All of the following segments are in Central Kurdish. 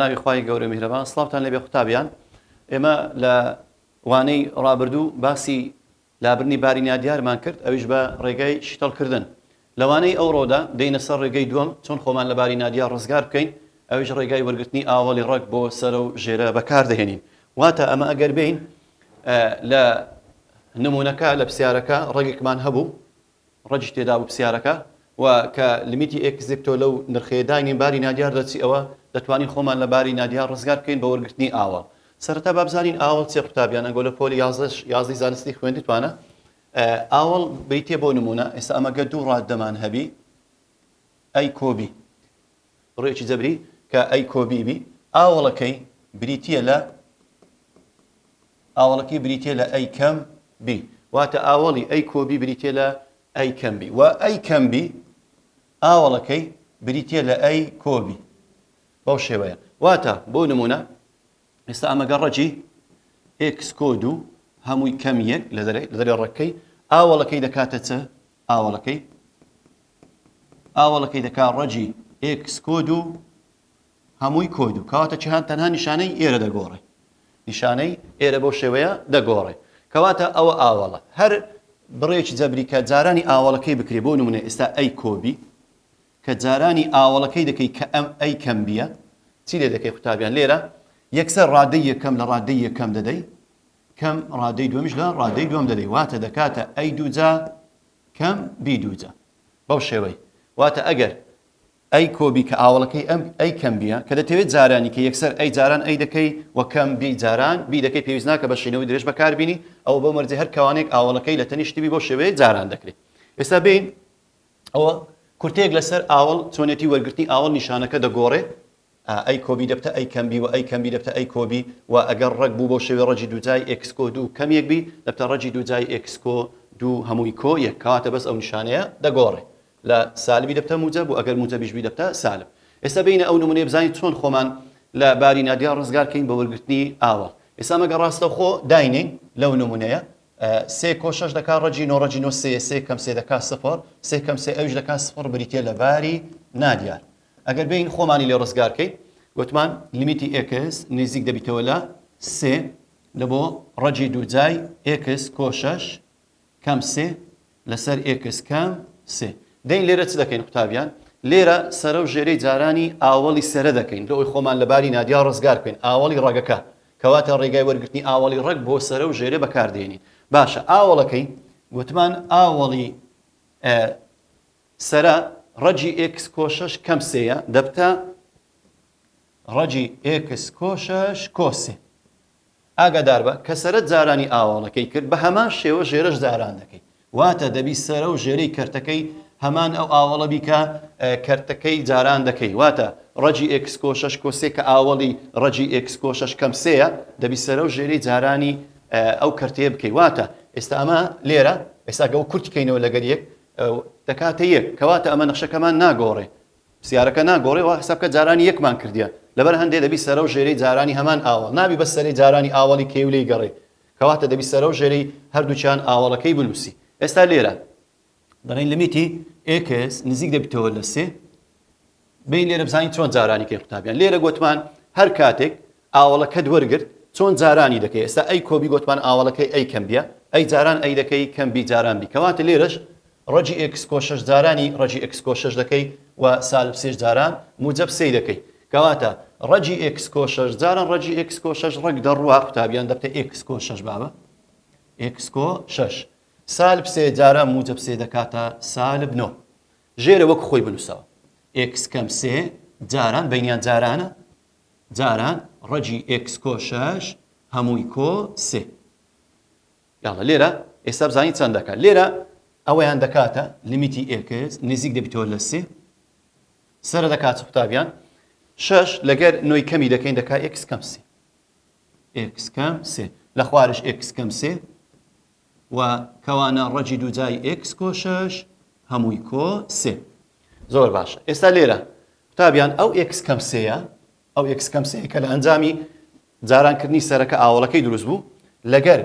ناوی خوای گەورە میهرەبان سڵاوتان لێبێ قوتابیان ئێمە لە وانەی ڕابردوو باسی لابردنی باری نادیارمان کرد ئەویش بە ڕێگای شیتەڵکردن لەوانەی ئەوڕۆدا دێینە سەر ڕێگەی دووەم چۆن خۆمان لە باری نادیار ڕزگار بکەین ئەویش ڕێگای وەرگرتنی ئاوەڵی ڕەگ بۆ سەرە و ژێرە بەکاردەهێنین واتە ئەمە ئەگەر بین لە نمونەکە لە پرسیارەکە ڕەگێکمان هەبوو ڕەگیش تێدا بوو پرسیارەکە و کە لمیتی ئێکس یەک تۆ لەو نرخەیە داینین باری نادیار دەچی ئەوە دەتوانین خۆمان لە باری نادیار ڕزگار بکەین بە وەرگرتنی ئاوەڵ سەرەتا با بزانین ئاوەڵ چیە قوتابیان ئەگۆ لە پۆلی یازدەش یازدەی زانستی خوێندتوانە ئاوەڵ بریتیە بۆ نمونە ئێستا ئەمە گە دوو ڕاددەمان هەبی A کۆ B ڕێکی جەبری کە A کۆ B بی ئاوەڵەکەی بریتیە لە ئاوەڵەکەی بریتیە لە A کەم B واتە ئاوەڵی A کۆ B بریتیە لە A کەم B و A کەم B ئاوەڵەکەی بریتیە لە A کۆ B بەو شێوەیە واتە بۆ نمونە ئێستا ئەمە گەر ڕەگی ئێکس کۆ دوو هەمووی کەم یەک لە دەرێ ڕەگەکەی ئاوەڵەکەی دەکاتە چ ئاوەڵەکەی ئاوەڵەکەی دەکا ڕەگی ئێکس کۆ دوو هەمووی کۆ دوو کەواتە چیهان تەنها نیشانەی ئێرە دەگۆڕێ نیشانەی ئێرە بەو شێوەیە دەگۆڕێ کەواتە ئەوە ئاوەڵە هەر بڕێکی جەبری کە جارانی ئاوەڵەکەی بکرێ بۆ نمونە ئێستا A کۆ B کە جارانی ئاوەڵەکەی دەکەی کە ئەم A کەم B یە چی لێ دەکەی قوتابیان لێرە یەکسەر ڕادەی یەکەم لە ڕادەی یەکەم دەدەی کەم ڕادەی دووەمیش لە ڕادەی دووەم دەدەی واتە دەکاتە A دووجا کەم B دووجا بەو شێوەی واتە ئەگەر A کۆ B کە ئاوەڵەکەی ئەم A کەم B یە کە دەتەوێت جارانی کە یەکسەر A جاران A دەکەی و کەم B جاران B دەکەی پێویست ناکە بە شینەوەی درێژ بەکاربینی ئەوە بەو مەرجەی هەر کەوانێک ئاوەڵەکەی لە تەنیشتی بی بەو شێوەیە جاران دەکرێت ئێستا بین ئەوە کورتەیەک لەسەر ئاوەڵ چۆنێتی وەرگرتنی ئاوەڵ نیشانەکە دەگۆڕێ A کۆ B دەبتە A کەم B و A کەم B دەبتە A کۆ B و ئەگەر ڕەگ بوو بەو شێوەی ڕەگی دووجای ئێکس کۆ دوو کەم یەک بی دەبتە ڕەگی دووجای ئێکس کۆ دوو هەمووی کۆ یەک کەواتە بەس ئەو نیشانەیە دەگۆڕێ لە سالبی دەبتە موجەب و ئەگەر موجەبیش بی دەبتە سالب ئێستا بینە ئەو نمونەیە بزانین چۆن خۆمان لە باری نادیار ڕزگار کەین بە وەرگرتنی ئاوەڵ ئێستا مەگە ڕاستەوخۆ داینین لەو نمونەیە سێ کۆ شەش دەکا ڕەگی نۆ ڕەگی نۆ سێ سێ کەم سێ دەکا سفر سێ کەم سێ ئەویش دەکا سفر بریتیە لە باری نادیار ئەگەر بێین خۆمانی لێ ڕزگار کەین گوتمان لیمیتی ئێکس نزیک دەبیتەوە لە سێ لە بۆ ڕەگی دووجای ئێکس کۆ شەش کەم سێ لەسەر ئێکس کەم سێ دەین لێرە چ دەکەین قوتابیان لێرە سەرە و ژێرەی جارانی ئاوەڵی سەرە دەکەین لە ئەوی خۆمان لە باری نادیار ڕزگار بکەین ئاوەڵی ڕەگەکە کەواتە ڕێگای وەرگرتنی ئاوەڵی ڕەگ بۆ سەرە و ژێرە بەکاردێنین باشە ئاوەڵەکەی گوتمان ئاوەڵی سەرە ڕەگی ئێکس کۆ شەش کەم سێیە دەبتە ڕەگی ئێکس کۆ شەش کۆ سێ. ئاگاداربە کە سەرە جارانی ئاواڵەکەی کرد بە هەمان شێوە ژێرەش جاران دەکەی واتە دەبی سەرە و ژێرەی کەرتەکەی هەمان ئەو ئاوەڵە بی کە کەرتەکەی جاران دەکەی واتە ڕەگی ئێکس کۆ شەش کۆ سێ کە ئاوەڵی ڕەگی ئێکس کۆ شەش کەم سێیە دەبی سەرە و ژێرەی جارانی ئەو کەرتەیە بکەی واتە ئێستا ئەمە لێرە ئێستا گەو کورتی کەینەوە لەگەر یەک دەکاتە یەک کەواتە ئەمە نەخشەکەمان ناگۆڕێ پرسیارەکە ناگۆڕێ وا حساب کە جارانی یەکمان کردیە لەبەر هەندێ دەبی سەرە و ژێرەی جارانی هەمان ئاوەڵ نابی بەس سەرەی جارانی ئاوەڵی کەی و لێی گەڕێ کەواتە دەبی سەرە و ژێرەی هەردووکیان ئاوەڵەکەی بنووسی ئێستا لێرە دەڵێین لمیتی ئێکس نزیک دەبیتەوە لە سێ بین لێرە بزانین چۆن جارانی کەی قوتابیان لێرە گوتمان هەر کاتێک ئاوەڵەکەت وەرگرت چۆن جارانی دەکەی ئێستا A کۆ B گۆتمان ئاوەڵەکەی A کەم B یە A جاران A دەکەی کەم B جاران B کەواتە لێرەش ڕەگی ئێکس کۆ شەش جارانی ڕەگی ئێکس کۆ شەش دەکەی و سالب سێش جاران موجەب سێی دەکەی کەواتە ڕەگی ئێکس کۆ شەش جاران ڕەگی ئێکس کۆ شەش ڕەگ دەڕوا قوتابیان دەبتە ئێکس کۆ شەش بابە ئێکس کۆ شەش سالب سێ جاران موجەب سێ دەکاتە سالب نۆ ژێرە وەک خۆی بنووسەوە ئێکس کەم سێ جاران بینیان جارانە جاران ڕەگی ئێکس کۆ شەش هەمووی کۆ سێ. یاڵا لێرە ئێستا بزانین چەند دەکات لێرە ئەوەیان دەکاتە لیمیتی ئێکس نزیک دەبیتەوە لە سێ سەرە دەکات قوتابیان شەش لەگەر نۆی کەمی دەکەین دەکا ئێکس کەم سێ ئێکس کەم سێ لە خوارش ئێکس کەم سێ و کەوانە ڕەگی دووجای ئێکس کۆ شەش هەمووی کۆ سێ زۆر باشە ئێستا لێرە قوتابیان ئەو ئێکس کەم سێیە ئەو ئێکس کەم سێیە کە لە ئەنجامی جارانکردنی سەرەکە ئاوەڵەکەی دروست بوو لەگەر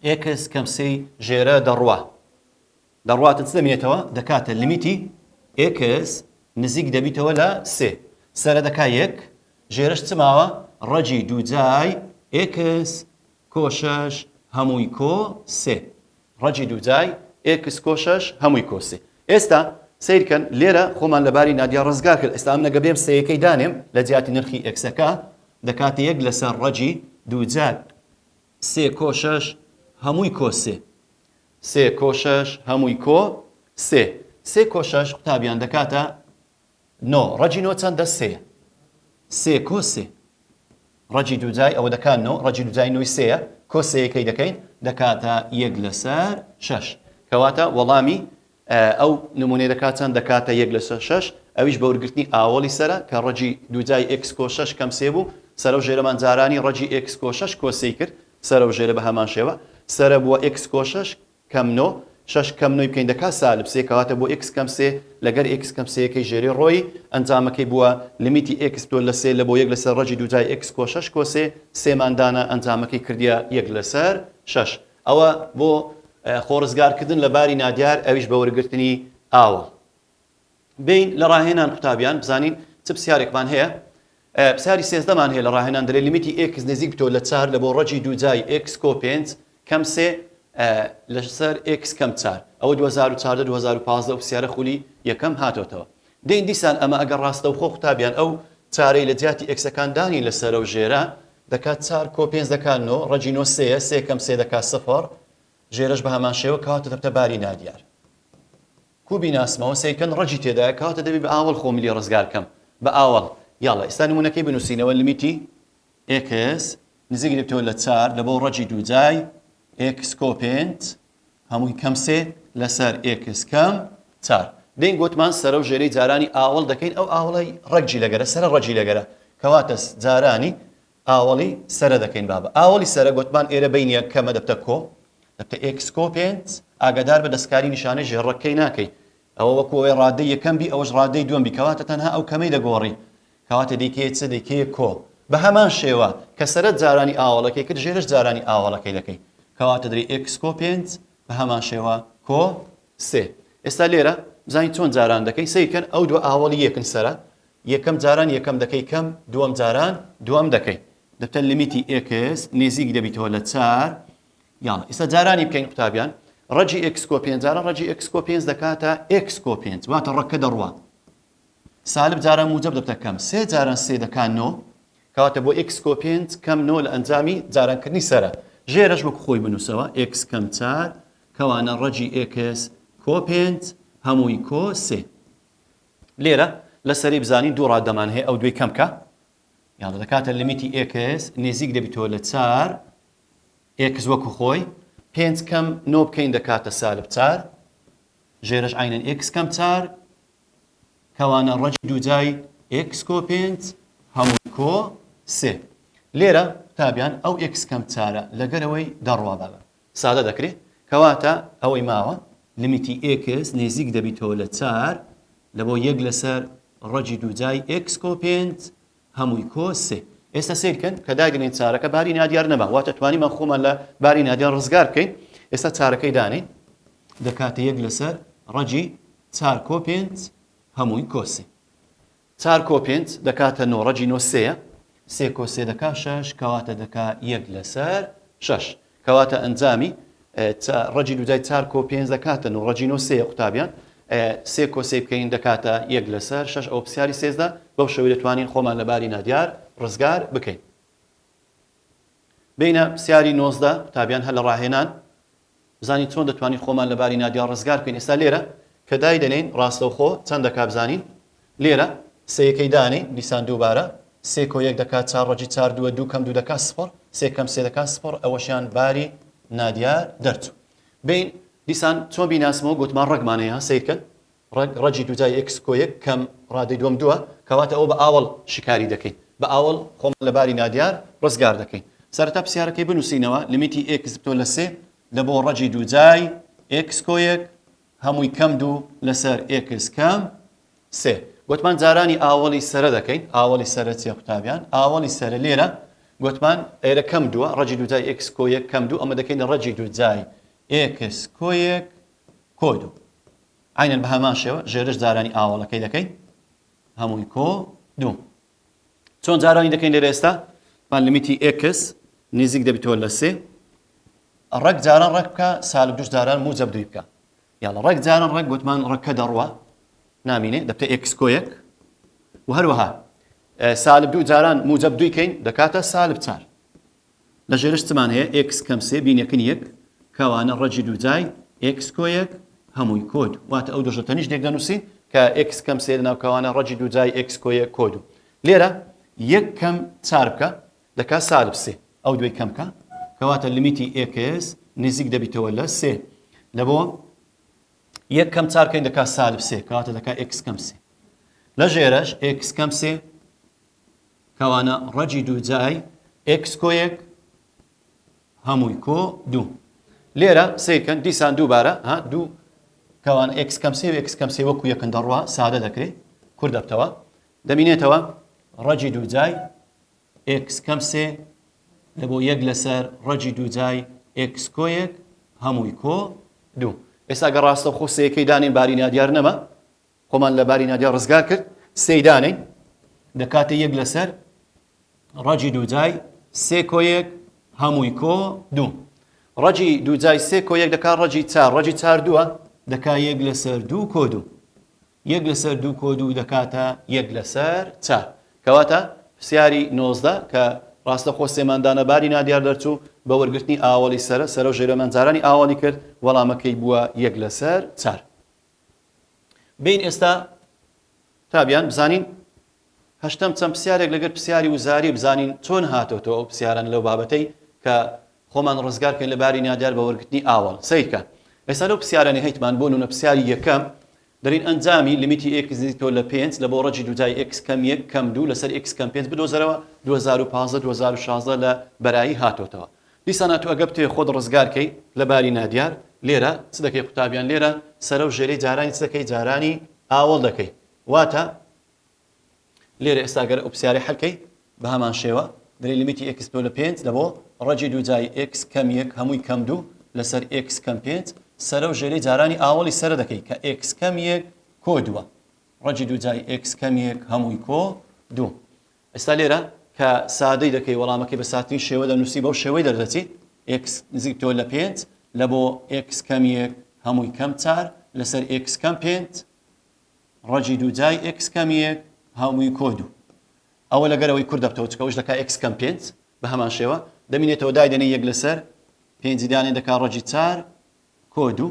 ئێکس کەم سێی ژێرە دەڕوا دەڕواتە چ دەمێنێتەوە دەکاتە لیمیتی ئێکس نزیک دەبیتەوە لە سێ سەرە دەکا یەک. ژێرەش چ ماوە؟ ڕەگی دووجای ئێکس کۆ شەش هەمووی کۆ سێ. ڕەگی دووجای ئێکس کۆ شەش هەمووی کۆ سێ. ئێستا سەیرکەن لێرە خۆمان لە باری نادیار ڕزگار کرد. ئێستا ئەمن ئەگەر بێم سێیەکەی دانێم لە جیاتی نرخی ئێکسەکە دەکاتە یەک لەسەر ڕەگی دووجای سێ کۆ شەش هەمووی کۆ سێ. سێ کۆ شەش هەمووی کۆ سێ. سێ کۆ شەش قوتابیان دەکاتە نۆ. ڕەگی نۆ چەندە؟ سێیە. سێ کۆ سێ. ڕەگی دووجای ئەوە دەکات نۆ، ڕەگی دووجای نۆی سێیە، کۆ سێیەکەی دەکەین دەکاتە یەک لەسەر شەش. کەواتە وەڵامی ئەو نمونەی دەکات چەند؟ دەکاتە یەک لەسەر شەش، ئەویش بە وەرگرتنی ئاوەڵی سەرە کە ڕەگی دووجای ئێکس کۆ شەش کەم سێ بوو، سەرە و ژێرەمان جارانی ڕەگی ئێکس کۆ شەش کۆ سێی کرد، سەرە و ژێرە بە هەمان شێوە، سەرە بووە ئێکس کۆ شەش کەم نۆ، شەش کەم نۆی بکەین دەکات سالب سێ، کەواتە بۆ ئێکس کەم سێ لەگەر ئێکس کەم سێیەکەی ژێرەی ڕۆیی، ئەنجامەکەی بووە لیمیتی ئێکس تۆ لە سێ لە بۆ یەک لەسەر ڕەگی دووجای ئێکس کۆ شەش کۆ سێ، سێمان دانا ئەنجامەکەی کردیە یەک لەسەر شەش. ئەوە بۆ خۆڕزگارکردن لە باری نادیار ئەویش بە وەرگرتنی ئاوەڵ. بێین لە ڕاهێنان قوتابیان بزانین چ پرسیارێکمان هەیە. پرسیاری سێزدەمان هەیە لە ڕاهێنان دەلێ لیمیتی ئێکس نزیک بتەوە لە چار لە بۆ ڕەگی دووجای ئێکس کۆ پێنج کەم سێ لەسەر ئێکس کەم چار. ئەوە 2014 2015 ئەو پرسیارە خولی یەکەم هاتۆتەوە. دێین دیسان ئەمە ئەگەر ڕاستەوخۆ قوتابیان ئەو چارەی لە جیاتی ئێکسەکان دانین لە سەرە و ژێرە دەکات چار کۆ پێنج دەکات نۆ ڕەگی نۆ سێیە سێ کەم سێ دەکات سفر ژێرەش بە هەمان شێوە کەواتە دەبتە باری نادیار. کو بیناسمەوە سەیرکەن ڕەگی تێدایە کەواتە دەبی بە ئاوەڵ خۆم لێ ڕزگار کەم بە ئاوەڵ یاڵا ئێستا نمونەکەی بنوسینەوە لمیتی ئێکس نزیک دەبتەوە لە چار لە بۆ ڕەگی دووجای ئێکس کۆ پێنج هەمووی کەم سێ لەسەر ئێکس کەم چار دێین گۆتمان سەرە و ژێرەی جارانی ئاوەڵ دەکەین ئەو ئاوەڵەی ڕەگی لەگەرە سەرە ڕەگی لەگەرە کەواتە جارانی ئاوەڵی سەرە دەکەین بابە ئاوەڵی سەرە گۆتمان ئێرە بینیە کەمە دەبتە کۆ دەبتە ئێکس کۆ پێنج ئاگادار بە دەستکاری نیشانەی ژێڕەکەی ناکەی ئەوە وەکو ئەوەی ڕادەی یەکەم بی ئەوەش ڕادەی دووەم بی کەواتە تەنها ئەو کەمەی دەگۆڕی کەواتە دەیکەیە چ دەیکەیە کۆ بە هەمان شێوە کە سەرە جارانی ئاوەڵەکەی کرد ژێرش جارانی ئاوەڵەکەی دەکەی کەواتە دەری ئێکس کۆ پێنج بە هەمان شێوە کۆ سێ ئێستا لێرە بزانین چۆن جاران دەکەی سەیرکەن ئەو دوو ئاوەڵی یەکن سەرە یەکەم جاران یەکەم دەکەی کەم دووەم جاران دووەم دەکەی دەبتە لیمیتی ئێکس نێزیک دەبیتەوە لە چار یاڵا ئێستا جارانی بکەین قوتابیان ڕەگی ئێکس کۆ پێنج جاران ڕەگی ئێکس کۆ پێنج دەکاتە ئێکس کۆ پێنج واتە ڕەگکە دەڕوا سالب جاران موجب دەبتە کەم سێ جاران سێ دەکا نۆ کەواتە بۆ ئێکس کۆ پێنج کەم نۆ لە ئەنجامی جارانکردنی سەرە ژێرەش وەک خۆی بنووسەوە ئێکس کەم چار کەوانە ڕەگی ئێکس کۆ پێنج هەمووی کۆ سێ لێرە لەسەری بزانین دوو ڕادەمان هەیە ئەو دوێی کەم کە یاڵە دەکاتە لیمیتی ئێکس نزیک دەبیتەوە لە چار ئێکس وەکو خۆی پێنج کەم نۆ بکەین دەکاتە سالب چار ژێرەش عەینەن ئێکس کەم چار کەوانە ڕەگی دووجای ئێکس کۆ پێنج هەمووی کۆ سێ لێرە قوتابیان ئەو ئێکس کەم چارە لەگەرەوەی دەڕوا بابە سادە دەکرێ کەواتە ئەوەی ماوە لیمیتی ئێکس نێزیک دەبیتەوە لە چار لە بۆ یەک لەسەر ڕەگی دووجای ئێکس کۆ پێنج هەمووی کۆ سێ. ئێستا سەیر کەن کە داگرین چارەکە باری نادیار نەما واتە توانیمان خۆمان لە باری نادیار ڕزگار بکەین ئێستا چارەکەی دانێین دەکاتە یەک لەسەر ڕەگی چار کۆ پێنج هەمووی کۆ سێ. چار کۆ پێنج دەکاتە نۆ ڕەگی نۆ سێیە سێ کۆ سێ دەکا شەش کەواتە دەکا یەک لەسەر شەش کەواتە ئەنجامی ڕەگی دووجای چار کۆ پێنج دەکاتە نۆ ڕەگی نۆ سێیە قوتابیان سێ کۆ سێ بکەین دەکاتە یەک لەسەر شەش ئەوە پرسیاری سێزدە بەو شێوەی دەتوانین خۆمان لە باری نادیار ڕزگار بکەین بینە پرسیاری نۆزدە قوتابیان هەر لە ڕاهێنان بزانین چۆن دەتوانین خۆمان لە باری نادیار ڕزگار بکەین ئێستا لێرە کە دایدەنێین ڕاستەوخۆ چەند دەکا بزانین لێرە سێیەکەی دانێین دیسان دووبارە سێ کۆ یەک دەکات چار ڕەگی چار دووە دوو کەم دوو دەکات سفر سێ کەم سێ دەکات سفر ئەوەشیان باری نادیار دەرچوو بین دیسان چۆن بیناسمەوە گوتمان ڕەگمان هەیە سەیرکەن ڕەگ ڕەگی دووجای ئێکس کۆ یەک کەم ڕادەی دووەم دووە کەواتە ئەوە بە ئاوەڵ شیکاری دەکەین بە ئاوەڵ خۆمان لە باری نادیار ڕزگار دەکەین سەرەتا پرسیارەکەی بنووسینەوە لیمیتی ئێکس بتۆ لە سێ لە بۆ ڕەگی دووجای ئێکس کۆ یەک هەمووی کەم دوو لەسەر ئێکس کەم سێ. گۆتمان جارانی ئاوەڵی سەرە دەکەین ئاوەڵی سەرە چیە قوتابیان ئاوەڵی سەرە لێرە گۆتمان ئێرە کەم دووە ڕەگی دووجای ئێکس کۆ یەک کەم دوو ئەمە دەکەینە ڕەگی دووجای ئێکس کۆ یەک کۆ دوو عەینەن بە هەمان شێوە ژێرش جارانی ئاوەڵەکەی دەکەین هەمووی کۆ دوو. چۆن جارانی دەکەین لێرە ئێستا؟ با لیمیتی x نزیک دەبیتەوە لە سێ ڕەگ جاران ڕەگ بکە سالب دوش جاران موجەب دوی بکە یاڵە ڕەگ جاران ڕەگ گوتمان ڕەگکە دەڕوا نامینێ دەبتە x کۆ یەک و هەروەها سالب دوو جاران موجەب دوی کەین دەکاتە سالب چار لە ژێرش چمان هەیە x کەم سێ بینەکن یەک کەوانە ڕەگی دووجای x کۆ یەک هەمووی کۆ دوو واتە ئەو دۆشە تەنیشت یەک دەنووسین کە x کەم سێ لەناو کەوانە ڕەگی دووجای x کۆ یەک کۆ دوو لێرە یەک کەم چار بکە دەکا سالب سێ ئەو دوێی کەم کە کەواتە لیمیتی x نزیک دەبیتەوە لە سێ لە بۆ یەک کەم چار کەین دەکا سالب سێ کەواتە دەکا x کەم سێ لە ژێرەش x کەم سێ کەوانە ڕەگی دووجای x کۆ یەک هەمووی کۆ دوو. لێرە سەیرکەن دیسان دووبارە ها دوو کەوان x کەم سێ و x کەم سێ وەکو یەکن دەڕوا سادە دەکرێ کورت دەبتەوە دەمینێتەوە ڕەگی دووجای x کەم سێ لە بۆ یەک لەسەر ڕەگی دووجای x کۆ یەک هەمووی کۆ دوو. ئێستا گەر ڕاستەوخۆ سێیەکەی دانێین باری نادیار نەما خۆمان لە باری نادیار ڕزگار کرد سێی دانێین دەکاتە یەک لەسەر ڕەگی دووجای سێ کۆ یەک هەمووی کۆ دوو. ڕەگی دووجای سێ کۆ یەک دەکا ڕەگی چار ڕەگی چار دووە دەکا یەک لەسەر دوو کۆ دوو. یەک لەسەر دوو کۆ دوو دەکاتە یەک لەسەر چار. کەواتە پرسیاری 19 کە ڕاستەخۆ سێمان دانا باری نادیار دەرچوو بە وەرگرتنی ئاوەڵی سەرە سەرە و ژێرەمان جارانی ئاوەڵی کرد وەڵامەکەی بووە یەک لەسەر چار. بین ئێستا تابیان بزانین هەشتەم چەند پرسیارێک لەگەر پرسیاری وزاری بزانین چۆن هاتۆتەوە ئەو پرسیارانە لەو بابەتەی کە خۆمان ڕزگار کەین لە باری نادیار بە وەرگرتنی ئاوەڵ سەیرکە ئێستا لەو پرسیارانەی هەیتمان بۆ نمونە پرسیاری یەکەم دەرین ئەنجامی لیمیتی x نزیکەوە لە پێنج لە بۆ ڕەگی دووجای x کەم یەک کەم دوو لەسەر x کەم پێنج بدۆزەرەوە 2015 2016 لە بەرایی هاتۆتەوە دیسان ئەتوو ئەگە بتەوێ خۆت ڕزگار کەی لە باری نادیار لێرە چ دەکەی قوتابیان لێرە سەرە و ژێرەی جارانی چ دەکەی جارانی ئاوەڵ دەکەی واتە لێرە ئێستا گەر ئەو پرسیارەی حەل کەی بە هەمان شێوە دەرێ لیمیتی x پێ لە پێنج لە بۆ ڕەگی دووجای x کەم یەک هەمووی کەم دوو لەسەر x کەم پێنج سەرە و ژێرەی جارانی ئاوەڵی سەرە دەکەی کە x کەم یەک کۆ دووە ڕەگی دووجای x کەم یەک هەمووی کۆ دوو ئێستا لێرە کە سادەی دەکەی وەڵامەکەی بە ساترین شێوە دەنووسی بەو شێوەی دەردەچی x نزیک تۆ لە پێنج لە بۆ x کەم یەک هەمووی کەم چار لەسەر x کەم پێنج ڕەگی دووجای x کەم یەک هەمووی کۆ دوو ئەوە لەگەر ئەوەی کورت دەبتەوە چکە ئەوش دەکا x کەم پێنج بە هەمان شێوە دەمینێتەوە دایدەنێ یەک لەسەر پێنجی دانێ دەکا ڕەگی چار کۆ دوو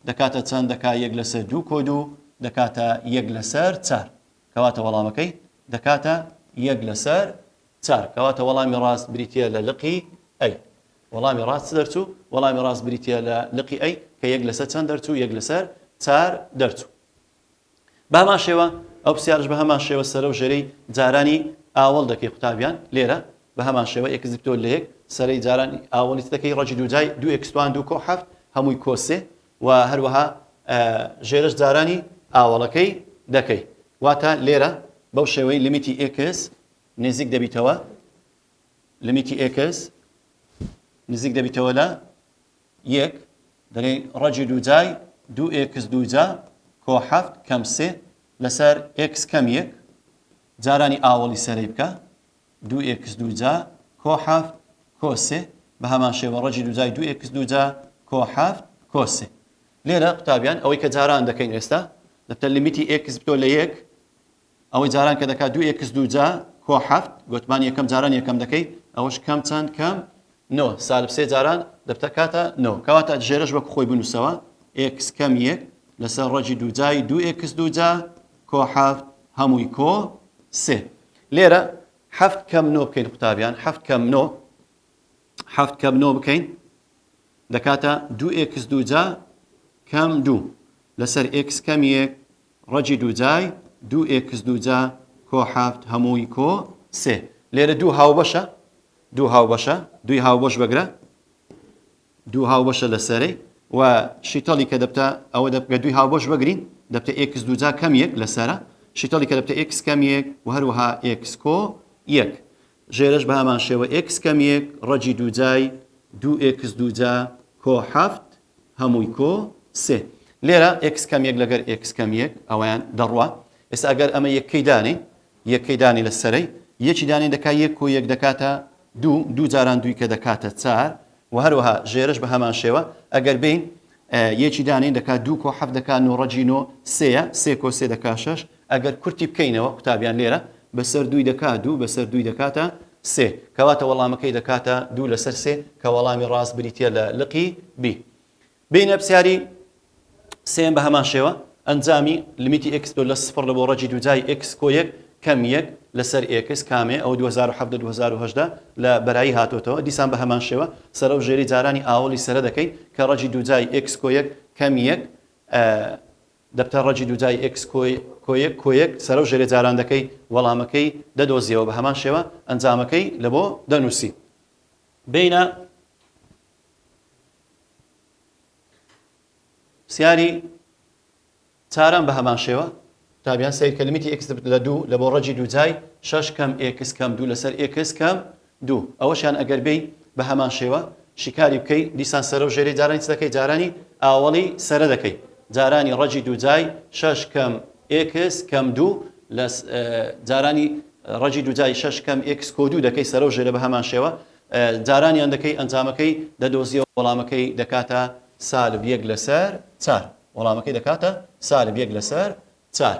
دەکاتە چەند دەکا یەک لەسەر دوو کۆ دوو دەکاتە یەک لەسەر چار کەواتە وەڵامەکەی دەکاتە یەک لەسەر چار کەواتە وەڵامی ڕاست بریتییە لە لقی A وەڵامی ڕاست چ دەرچوو؟ وەڵامی ڕاست بریتییە لە لقی A کە یەک لەسەر چەند دەرچوو؟ یەک لەسەر چار دەرچوو. بە هەمان شێوە ئەو پرسیارەش بە هەمان شێوە سەرە و ژێرەی جارانی ئاوەڵ دەکەی قوتابیان لێرە بە هەمان شێوە x بتۆ لە یەک سەرەی جارانی ئاوەڵی چ دەکەی ڕەگی دووجای دوو x توان دوو کۆ حەفت هەمووی کۆ سێ و هەروەها ژێرەش جارانی ئاوەڵەکەی دەکەی واتە لێرە بەو شێوەی لیمیتی x نزیک دەبیتەوە لیمیتی x نزیک دەبیتەوە لە یەک دەرێ ڕەگی دووجای دوو x دووجا کۆ حەفت کەم سێ لەسەر x کەم یەک جارانی ئاوەڵی سەرەی بکە دوو x دووجا کۆ حەفت کۆ سێ بە هەمان شێوە ڕەگی دووجای دوو x دووجا کۆ حەفت کۆ سێ لێرە قوتابیان ئەوەی کە جاران دەکەین ئێستا دەبتە لیمیتی x بتۆ لە یەک ئەوەی جاران کە دەکات دوو x دووجا کۆ حەفت گۆتمان یەکەم جاران یەکەم دەکەی ئەوەش کەم چەند کەم نۆ سالب سێ جاران دەبتە کاتە نۆ کەواتە ژێرەش وەک خۆی بنووسەوە x کەم یەک لەسەر ڕەگی دووجای دوو x دووجا کۆ حەفت هەمووی کۆ سێ لێرە حەفت کەم نۆ بکەین قوتابیان حەفت کەم نۆ حەفت کەم نۆ بکەین دەکاتە دوو x دووجا کەم دوو لەسەر x کەم یەک ڕەگی دووجای دوو x دووجا کۆ حەفت هەمووی کۆ سێ لێرە دوو هاوبەشە دوو هاوبەشە دووی هاوبەش بەگرە دوو هاوبەشە لەسەرەی و شیتەڵی کە دەبتە ئەوە دەبگە دووی هاوبەش بگرین دەبتە x دووجا کەم یەک لەسەرە شیتەڵی کە دەبتە x کەم یەک و هەروەها x کۆ یەک ژێرەش بە هەمان شێوە x کەم یەک ڕەگی دووجای دوو x دووجا کۆ حەفت هەمووی کۆ سێ. لێرە x کەم یەک لەگەر x کەم یەک ئەوەیان دەڕوا. ئێستا ئەگەر ئەمە یەکەی دانێین، یەکەی دانێ لە سەرەی، یەکی دانێن دەکا یەک کۆ یەک دەکاتە دوو، دوو جاران دووی کە دەکاتە چار و هەروەها ژێرەش بە هەمان شێوە ئەگەر بێین یەکی دانێین دەکا دوو کۆ حەفت دەکا نۆ ڕەگی نۆ سێیە، سێ کۆ سێ دەکا شەش، ئەگەر کورتی بکەینەوە قوتابیان لێرە بەسەر دووی دەکا دوو بەسەر دووی دەکاتە سێ، کەواتە وەڵامەکەی دەکاتە دوو لەسەر سێ کە وەڵامی ڕاست بریتییە لە لقی بی. بێینە پرسیاری سێیەم بە هەمان شێوە ئەنجامی لمیتی ئێکس لۆ لە سفر لە بۆ ڕەگی دووجای ئێکس کۆ یەک کەم یەک لەسەر ئێکس کامێ ئەوە 2017 2018 لە بەرایی هاتۆتەوە دیسان بە هەمان شێوە سەرە و ژێری جارانی ئاوەڵی سەرە دەکەین کە ڕەگی دووجای ئێکس کۆ یەک کەم یەک دەبتە ڕەگی دووجای ئێکس کۆ یەک کۆ یەک سەرە و ژێرێ جاران دەکەی وەڵامەکەی دەدۆزیەوە بە هەمان شێوە ئەنجامەکەی لە بۆ دەنووسی بینە پرسیاری چارەم بە هەمان شێوە قوتابیان سەیر کە لمیتی ئێکس لە دوو لە بۆ ڕەگی دووجای شەش کەم ئێکس کەم دوو لەسەر ئێکس کەم دوو ئەوەشیان ئەگەر بێی بە هەمان شێوە شیکاری بکەی دیسان سەرە و ژێری جارانی چ دەکەی جارانی ئاوەڵی سەرە دەکەی جارانی ڕەگی دووجای شەش کەم ئێکس کەم دوو لە جارانی ڕەگی دووجای شەش کەم ئێکس کۆ دوو دەکەی سەرە و ژێرە بە هەمان شێوە جارانیان دەکەی ئەنجامەکەی دەدۆزیەوە وەڵامەکەی دەکاتە سالب یەک لەسەر چار وەڵامەکەی دەکاتە سالب یەک لەسەر چار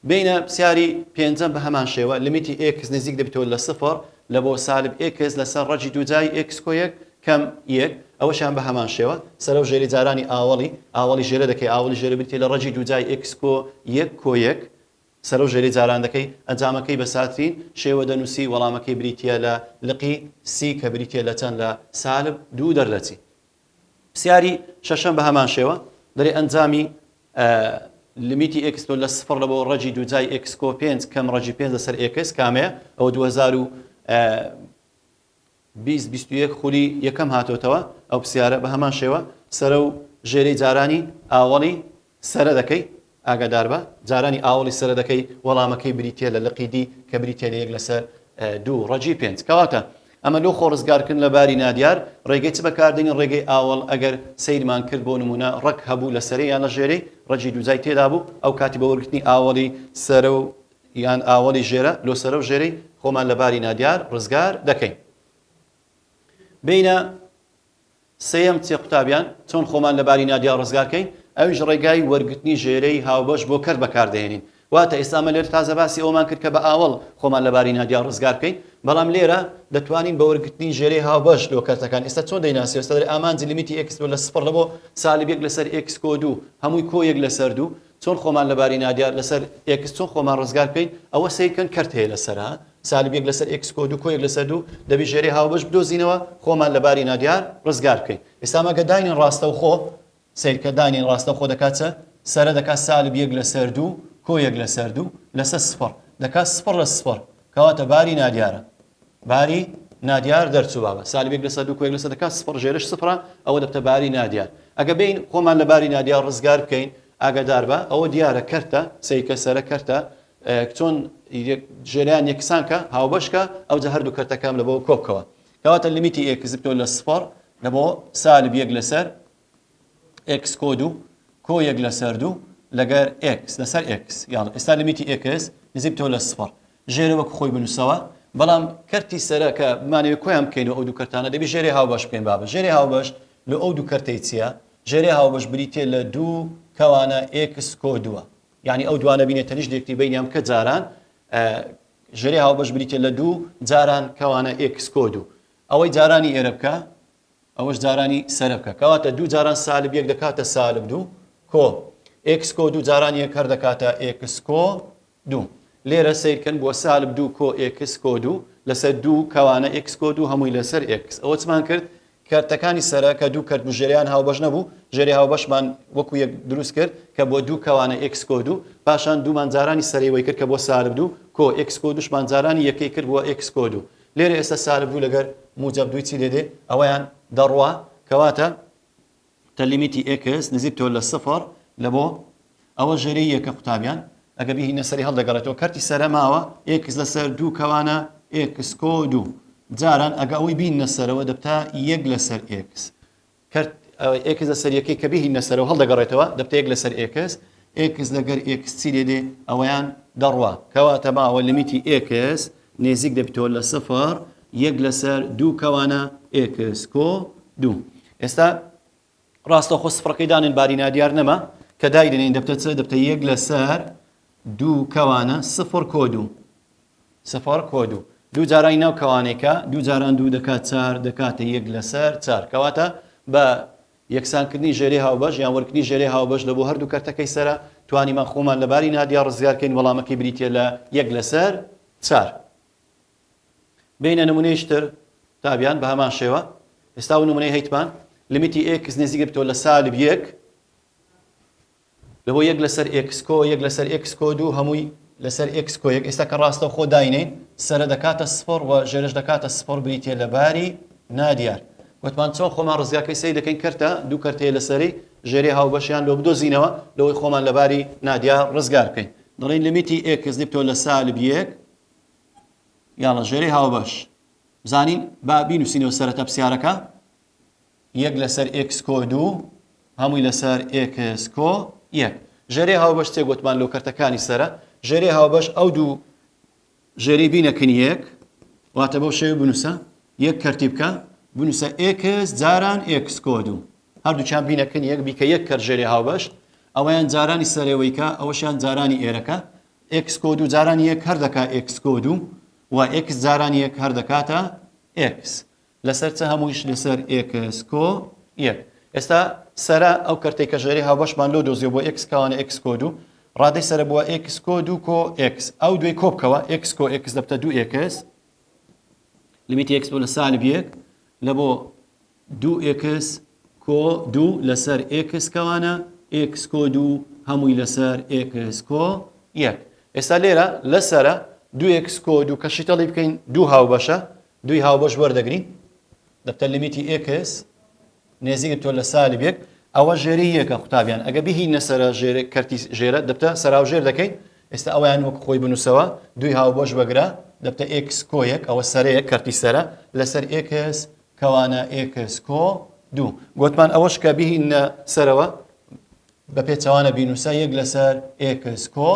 بینە پرسیاری پێنجەم بە هەمان شێوە لمیتی ئێکس نزیک دەبێتەوە لە سفر لە بۆ سالب ئێکس لەسەر ڕەگی دووجای ئێکس کۆ یەک کەم یەک ئەوەشیان بە هەمان شێوە سەرە و ژێری جارانی ئاوەڵی ئاوەڵی ژێرە دەکەی ئاوەڵی ژێرە بریتیە لە ڕەگی دووجای ئێکس کۆ یەک کۆ یەک سەرەو ژێری جاران دەکەی ئەنجامەکەی بە ساترین شێوە دەنوسی وەڵامەکەی بریتیە لە لقی سی کە بریتیە لە چەند لە سالب دوو دەردەچی پرسیاری شەشەم بە هەمان شێوە دەرێ ئەنجامی لمیتی ئێکس تۆ لە سفر لە بۆ ڕەگی دووجای ئێکس کۆ پێنج کەم ڕەگی پێنج لەسەر ئێکس کامەیە ئەوە 2000 و 20 21 خولی یەکەم هاتۆتەوە ئەو پرسیارە بە هەمان شێوە سەرە و ژێرەی جارانی ئاوەڵی سەرە دەکەی ئاگاداربە جارانی ئاوەڵی سەرە دەکەی وەڵامەکەی بریتیە لە لقی دی کە بریتیە لە یەک لەسەر دوو ڕەگی پێنج کەواتە ئەمە لۆ خۆ ڕزگارکردن لە باری نادیار ڕێگەی چ بەکاردێنین ڕێگەی ئاوەڵ ئەگەر سەیرمان کرد بۆ نمونە ڕەگ هەبوو لە سەرێ یان لە ژێرەی ڕەگی دووجای تێدا بوو ئەو کاتی بە وەرگرتنی ئاوەڵی سەرە و یان ئاوەڵی ژێرە لۆ سەرە و ژێرەی خۆمان لە باری نادیار ڕزگار دەکەین. بێینە سێیەم چیە قوتابیان چۆن خۆمان لە باری نادیار ڕزگار کەین ئەویش ڕێگای وەرگرتنی ژێرەی هاوبەش بۆ کەرت بەکاردەهێنین واتە ئێستا ئەمە لێرە تازە باسی ئەوەمان کرد کە بە ئاوەڵ خۆمان لە باری نادیار ڕزگار بکەین بەڵام لێرە دەتوانین بە وەرگرتنی ژێرەی هاوبەش لۆ کەرتەکان ئێستا چۆن دەیناسی ئێستا دەرێ ئامانجی لیمیتی ئێکس لە سفر لە بۆ سالب یەک لەسەر ئێکس کۆ دوو هەمووی کۆ یەک لەسەر دوو چۆن خۆمان لە باری نادیار لەسەر ئێکس چۆن خۆمان ڕزگار بکەین ئەوە سەیرکەن کەرت هەیە لەسەر ها سالب یەک لەسەر ئێکس کۆ دوو کۆ یەک لەسەر دوو دەبی ژێرەی هاوبەش بدۆزینەوە خۆمان لە باری نادیار ڕزگار بکەین ئێستا مەگە داینین ڕاستەوخۆ سەیرکە داینین ڕاستەوخۆ دەکات چ سەرە دەکات سالب یەک لەسەر دوو کۆ یەک لەسەر دوو لەسەر سفر دەکات سفر لە سفر کەواتە باری نادیارە باری نادیار دەرچوو بابە سالب یەک لەسەر دوو کۆ یەک لەسەر دەکات سفر ژێرش سفرە ئەوە دەبتە باری نادیار ئەگە بین خۆمان لە باری نادیار ڕزگار بکەین ئاگادار بە ئەوە دیارە کەرتە سەیرکە سەرە کەرتە چۆن ژێریان یەکسان کە هاوبەش کە ئەوجا هەردوو کەرتەکەم لە بۆ کۆ بکەوە کەواتە لیمیتی ئێکس بتۆ لە سفر لە بۆ سالب یەک لەسەر ئێکس کۆ دوو کۆ یەک لەسەر دوو لەگەر ئێکس لەسەر ئێکس یاڵ ئێستا لیمیتی ئێکس نزیک بتۆ لە سفر ژێرە وەک خۆی بنووسەوە بەڵام کەرتی سەرە کە بمانەوێت کۆیان بکەین و ئەو دوو کەرتانە دەبی ژێرەی هاوبەش بکەین بابە ژێرەی هاوبەش لە ئەو دوو کەرتەی چییە ژێرەی هاوبەش بریتیە لە دوو کەوانە ئێکس کۆ دووە یانی ئەو دوانە بینە تەنیشت یەکتری بینیان بکە جاران ژێرەی هاوبەش بریتیە لە دوو جاران کەوانە ئێکس کۆ دوو ئەوەی جارانی ئێرە بکە ئەوەش جارانی سەرە بکە کەواتە دوو جاران سالب یەک دەکاتە سالب دوو کۆ ئێکس کۆ دوو جاران یەک هەر دەکاتە ئێکس کۆ دوو لێرە سەیرکەن بووە سالب دوو کۆ ئێکس کۆ دوو لەسەر دوو کەوانە ئێکس کۆ دوو هەمووی لەسەر ئێکس ئەوە چمان کرد کەرتەکانی سەرە کە دوو کەرت بوو ژێرەیان هاوبەش نەبوو ژێرەی هاوبەشمان وەکو یەک دروست کرد کە بۆ دوو کەوانە ئێکس کۆ دوو پاشان دوومان جارانی سەرەی وەی کرد کە بۆ سالب دوو کۆ ئێکس کۆ دووشمان جارانی یەکەی کرد بووە ئێکس کۆ دوو لێرە ئێستا سالب دوو لەگەر موجەب دووی چی لێ دێ ئەوەیان دەڕوا کەواتە تە لیمیتی ئێکس نزیک تۆ لە سفر لە بۆ ئەوە ژێرەی یەکە قوتابیان ئەگە بیهینە سەری هەڵدەگەڕێتەوە کەرتی سەرە ماوە ئێکس لەسەر دوو کەوانە ئێکس کۆ دوو جاران ئەگە ئەوەی بینە سەرەوە دەبتە یەک لەسەر ئێکس کەرت ئێکس لەسەر یەکەی کە بیهینە سەرەوە هەڵدەگەڕێتەوە دەبتە یەک لەسەر ئێکس ئێکس لەگەر ئێکس چی لێ دێ ئەوەیان دەڕوا کەواتە ماوە لیمیتی ئێکس. نێزیک دەبیتەوە لە سفر یەک لەسەر دوو کەوانە ئێکس کۆ دوو. ئێستا ڕاستەوخۆ سفرەکەی دانێن باری نادیار نەما کە دایدەنێین دەبتە چ؟ دەبتە یەک لەسەر دوو کەوانە سفر کۆ دوو سفر کۆ دوو دوو جارانی ناو کەوانێکە دوو جاران دوو دەکات چار دەکاتە یەک لەسەر چار کەواتە بە یەکسانکردنی ژێرەی هاوبەش یان وەرگرتنی ژێرەی هاوبەش لە بۆ هەردوو کەرتەکەی سەرە توانیمان خۆمان لە باری نادیار ڕزگار کەین وەڵامەکەی بریتیە لە یەک لەسەر چار. بێینە نمونەیش تر تابیان بە هەمان شێوە ئێستا و نمونەی هەیتمان لیمیتی ئێکس نزیک بێتەوە لە سالب یەک لە بۆ یەک لەسەر ئێکس کۆ یەک لەسەر ئێکس کۆ دوو هەمووی لەسەر ئێکس کۆ یەک ئێستا کە ڕاستە خۆ داینین سەرە دەکاتە سفر و ژێرش دەکاتە سفر بریتە لە باری نادیار وتمان چۆن خۆمان ڕزگاکەی سەیر دەکەین کەرتە دوو کەرتەیە لەسەری ژێری هاوبەشیان لۆ بدۆزینەوە لەوەی خۆمان لە باری نادیار ڕزگار بکەین دەڵێین لیمیتی ئێکس دێتەوە لە سالب یەک یاڵە ژێرەی هاوبەش بزانین با بینوسینەوە سەرەتا پرسیارەکە یەک لەسەر ئێکس کۆ دوو هەمووی لەسەر ئێکس کۆ یەک ژێرەی هاوبەش تێ گوتمان لۆ کەرتەکانی سەرە ژێرەی هاوبەش ئەو دوو ژێرەی بینەکن یەک واتە بەو شێوە بنووسە یەک کەرتی بکە بنووسە ئێکس جاران ئێکس کۆ دوو هەردووکیان بینەکن یەک بیکە یەک کەرت ژێرەی هاوبەش ئەوەیان جارانی سەرەوەیکە ئەوەشیان جارانی ئێرەکە ئێکس کۆ دوو جاران یەک هەر دەکا ئێکس کۆ دوو و ئێکس جاران یەک هەر دەکاتە ئێکس لەسەر چ هەموویش لەسەر ئێکس کۆ یەک ئێستا سەرە ئەو کەرتەی کە ژێرەی هاوبەشمان لۆ دۆزیەوە بۆ ئێکس کەوانە ئێکس کۆ دوو ڕادەی سەرە بووە ئێکس کۆ دوو کۆ ئێکس ئەو دوێی کۆ بکەوە ئێکس کۆ ئێکس دەبتە دوو ئێکس لیمیتی ئێکس بۆ لە سالب یەک لە بۆ دوو ئێکس کۆ دوو لەسەر ئێکس کەوانە ئێکس کۆ دوو هەمووی لەسەر ئێکس کۆ یەک ئێستا لێرە لەسەرە دوو ئێکس کۆ دوو کە شیتەڵی بکەین دوو هاوبەشە دووی هاوبەش وەردەگرین دەبتە لیمیتی ئێکس نێزیک تۆ لە سالب یەک ئەوە ژێرەی یەکە قوتابیان ئەگە بهینە سەرە ژێرە کەرتی ژێرە دەبتە سەراوژێر دەکەین ئێستا ئەویان وەک خۆی بنووسەوە دووی هاوبەش بەگرە دەبتە ئێکس کۆ یەک ئەوە سەرەیە کەرتی سەرە لەسەر ئێکس کەوانە ئێکس کۆ دوو گوتمان ئەوەش کە بهینە سەرەوە بە پێچەوانە بینوسە یەک لەسەر ئێکس کۆ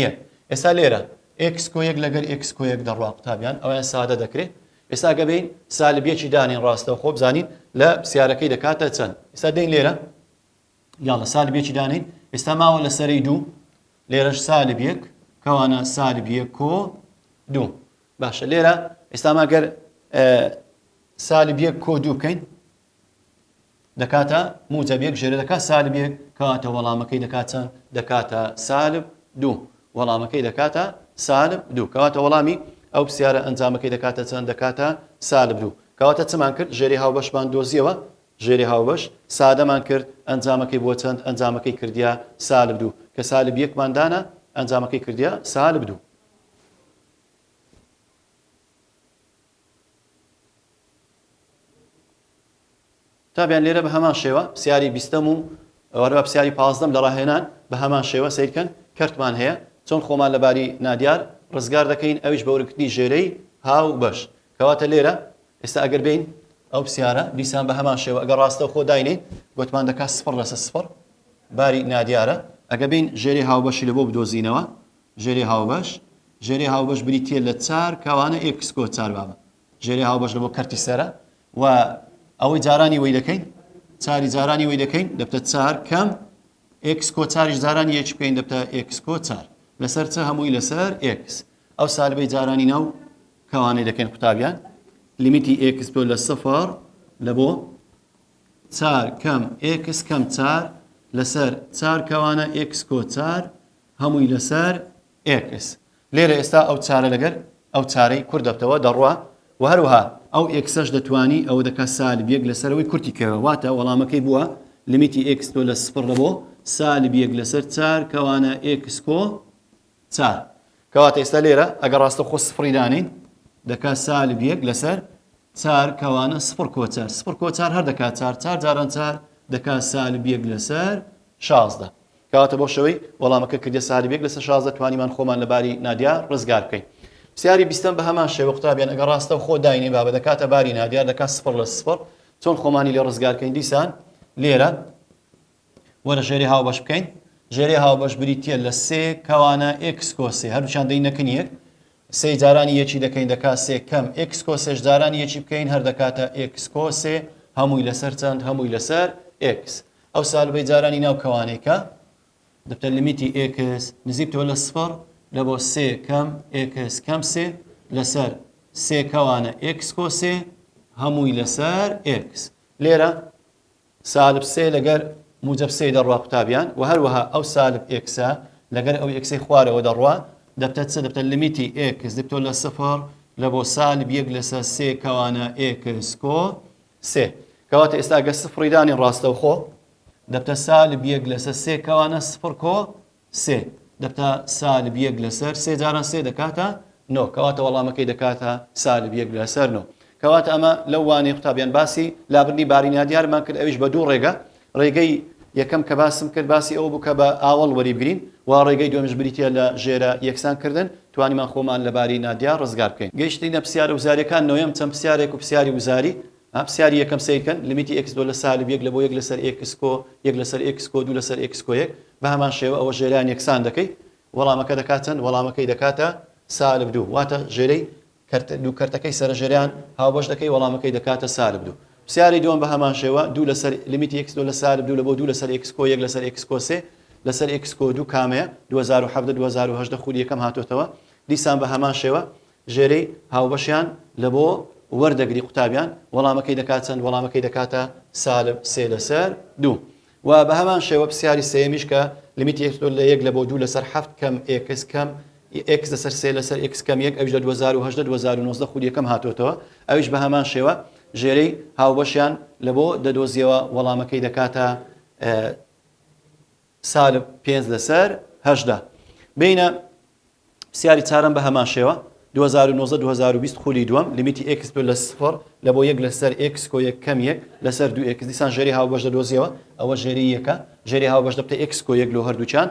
یەک ئێستا لێرە ئێکس کۆ یەک لەگەر ئێکس کۆ یەک دەڕوا قوتابیان ئەویان سادە دەکرێت ئێستا گە بێین سالب یەکی دانێین ڕاستەوخۆ بزانین لە پرسیارەکەی دەکاتە چەند ئێستا دێین لێرە یاڵە سالب یەکی دانێین ئێستا ماوە لە سەرەی دوو لێرەش سالب یەک کەوانە سالب یەک کۆ دوو باشە لێرە ئێستا ماگەر سالب یەک کۆ دوو بکەین دەکاتە موجەب یەک ژێرە دەکات سالب یەک کەواتە وەڵامەکەی دەکات چەند دەکاتە سالب دوو وەڵامەکەی دەکاتە سالب دوو کەواتە وەڵامی ئەو پرسیارە ئەنجامەکەی دەکاتە چەند دەکاتە سالب دوو کەواتە چمان کرد ژێری هاوبەشمان دۆزیەوە ژێری هاوبەش سادەمان کرد ئەنجامەکەی بۆ چەند ئەنجامەکەی کردیا سالب دوو کە سالب یەکمان دانا ئەنجامەکەی کردیا سالب دوو تابیان لێرە بە هەمان شێوە پرسیاری بیستەم و هەروەها پرسیاری پازدەم لە ڕاهێنان بە هەمان شێوە سەیرکەن کەرتمان هەیە چۆن خۆمان لە باری نادیار ڕزگار دەکەین ئەویش بە وەرگرتنی ژێرەی هاوبەش کەواتە لێرە ئێستا ئەگەر بین ئەو پرسیارە دیسان بە هەمان شێوە ئەگەر ڕاستەوخۆ داینێین گوتمان دەکات سفر لەسەر سفر باری نادیارە ئەگە بین ژێرەی هاوبەشی لە بۆ بدۆزینەوە ژێرەی هاوبەش ژێرەی هاوبەش بریتییە لە چار کەوانە ئێکس کۆ چار بابە ژێرەی هاوبەش لە بۆ کەرتی سەرە و ئەوەی جارانی وەی دەکەین چاری جارانی وەی دەکەین دەبتە چار کەم ئێکس کۆ چاریش جارانی یەکی بکەین دەبتە ئێکس کۆ چار لەسەر چ هەمووی لەسەر ئێکس ئەو سالبەی جارانی ناو کەوانەی دەکەین قوتابیان لیمیتی ئێکس بۆ لە سفر لە بۆ چار کەم ئێکس کەم چار لەسەر چار کەوانە ئێکس کۆ چار هەمووی لەسەر ئێکس. لێرە ئێستا ئەو چارە لەگەر ئەو چارەی کورت دەبتەوە دەڕوا و هەروەها ئەو ئێکسەش دەتوانی ئەوە دەکا سالب یەک لەسەر ئەوەی کورتی کەوە واتە وەڵامەکەی بووە لیمیتی ئێکس تۆ لە سفر لە بۆ سالب یەک لەسەر چار کەوانە ئێکس کۆ چار کەواتە ئێستا لێرە ئەگەر ڕاستەوخۆ سفری دانێین دەکا سالب یەک لەسەر چار کەوانە سفر کۆ چار سفر کۆ چار هەر دەکا چار چار جاران چار دەکا سالب یەک لەسەر 16 کەواتە بەو شێوەی وەڵامەکە کردیە سالب یەک لەسەر 16 توانیمان خۆمان لە باری نادیار ڕزگار بکەین. پرسیاری بیستەم بە هەمان شێوە قوتابیان ئەگەر ڕاستە خۆ داینێ بابە دەکاتە باری نادیار دەکات سفر لە سفر چۆن خۆمانی لێ ڕزگار کەین دیسان لێرە وەرە ژێری هاوبەش بکەین ژێری هاوبەش بریتیە لە سێ کەوانە ئێکس کۆ سێ هەردووکیان دەینەکن یەک. سێی جارانی یەکی دەکەین دەکا سێ کەم ئێکس کۆ سێش جارانی یەکی بکەین هەر دەکاتە ئێکس کۆ سێ هەمووی لەسەر چەند؟ هەمووی لەسەر ئێکس. ئەو سالبەی جارانی ناو کەوانەی کە دەبتە لیمیتی ئێکس نزیکتەوە لە سفر لە بۆ سێ کەم ئێکس کەم سێ لەسەر سێ کەوانە ئێکس کۆ سێ هەمووی لەسەر ئێکس. لێرە سالب سێ لەگەر موجەب سێی دەڕوا قوتابیان وە هەروەها ئەو سالب ئێکسە لەگەر ئەو ئێکسەی خوارەوە دەڕوا دەبتە چ دەبتە لمیتی ئێکس دکتۆر لە سفر لە بۆ سالب یەک لەسەر سێ کەوانە ئێکس کۆ سێ کەواتە ئێستا گەر سفری دانین ڕاستەوخۆ دەبتە سالب یەک لەسەر سێ کەوانە سفر کۆ سێ دەبتە سالب یەک لەسەر سێ جاران سێ دەکاتە نۆ کەواتە وەڵامەکەی دەکاتە سالب یەک لەسەر نۆ کەواتە ئەمە لەو وانەی قوتابیان باسی لابردنی باری نادیارمان کرد ئەویش بە دوو ڕێگە ڕێگەی یەکەم کە باسم کرد باسی ئەوە بوو کە بە ئاوەڵ وەریبگرین و ڕێگەی دووەمیش بریتیە لە ژێرە یەکسان کردن توانیمان خۆمان لە باری نادیار ڕزگار بکەین. گەیشتینە پرسیارە وزاریەکان نۆیەم چەند پرسیارێک و پرسیاری وزاری ها پرسیاری یەکەم سەیر کەن لیمیتی ئێکس دۆ لە سالب یەک لە بۆ یەک لەسەر ئێکس کۆ یەک لەسەر ئێکس کۆ دوو لەسەر ئێکس کۆ یەک بە هەمان شێوە ئەوە ژێرەیان یەکسان دەکەی وەڵامەکە دەکات چەند وەڵامەکەی دەکاتە سالب دوو واتە ژێرەی کەرت دوو کەرتەکەی سەرە ژێرەیان هاوبەش دەکەی وەڵامەکەی دەکاتە سالب دوو پرسیاری دووەم بە هەمان شێوە دوو لەسەر لیمیتی ئێکس دۆ لە سالب دوو لە بۆ دوو لەسەر ئێکس کۆ یەک لەسەر ئێکس کۆ سێ لەسەر ئێکس کۆ دوو کامەیە 2017 2018 خولی یەکەم هاتۆتەوە دیسان بە هەمان شێوە ژێرەی هاوبەشیان لە بۆ وەردەگری قوتابیان وەڵامەکەی دەکات چەند وەڵامەکەی دەکاتە سالب سێ لەسەر دوو و بە هەمان شێوە پرسیاری سێیەمیش کە لیمیتی ئێکس لە یەک لە بۆ دوو لەسەر حەفت کەم ئێکس کەم ئێکس لەسەر سێ لەسەر ئێکس کەم یەک ئەویش لە 2018 2019 خولی یەکەم هاتۆتەوە ئەویش بە هەمان شێوە ژێرەی هاوبەشیان لە بۆ دەدۆزیەوە وەڵامەکەی دەکاتە سالب پێنج لەسەر 18 بینە پرسیاری چارەم بە هەمان شێوە 2019 2020 خولی دووەم لیمیتی ئێکس بێت لە سفر لە بۆ یەک لەسەر ئێکس کۆ یەک کەم یەک لەسەر دوو ئێکس دیسان ژێری هاوبەش دەدۆزیەوە ئەوە ژێری یەکە ژێری هاوبەش دەبتە ئێکس کۆ یەک لۆ هەردووکیان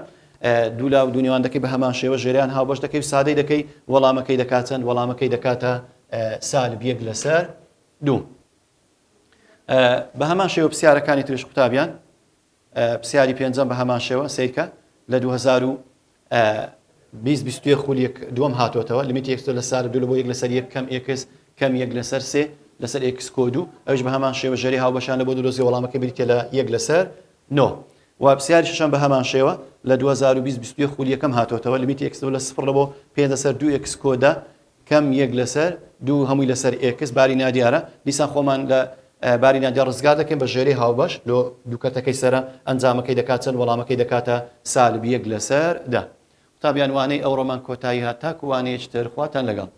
دوو لا و دوو نێوان دەکەی بە هەمان شێوە ژێریان هاوبەش دەکەی و سادەی دەکەی وەڵامەکەی دەکات چەند وەڵامەکەی دەکاتە سالب یەک لەسەر دوو بە هەمان شێوە پرسیارەکانی تریش قوتابیان پرسیاری پێنجەم بە هەمان شێوە سەیرکە لە 2020 21 خول یەک دووەم هاتۆتەوە لیمیتی ئێکس لە سالب دوو لە بۆ یەک لەسەر یەک کەم ئێکس کەم یەک لەسەر سێ لەسەر ئێکس کۆ دوو ئەویش بە هەمان شێوە ژێری هاوبەشان لە بۆ دۆزی وەڵامەکە بریتە لە یەک لەسەر نۆ و پرسیاری شەشەم بە هەمان شێوە لە 2020 21 خول یەکەم هاتۆتەوە لیمیتی ئێکس لە سفر لە بۆ پێنج لەسەر دوو ئێکس کۆ دە کەم یەک لەسەر دوو هەمووی لەسەر ئێکس باری نادیارە دیسان خۆمان لە باری نادیار ڕزگار دەکەین بە ژێرەی هاوبەش لۆ دوو کەرتەکەی سەرە ئەنجامەکەی دەکات چەند وەڵامەکەی دەکاتە سالب یەک لەسەر دە قوتابیان وانەی ئەوڕۆمان کۆتایی هات تاکو وانەیەکی تر خواتان لەگەڵ.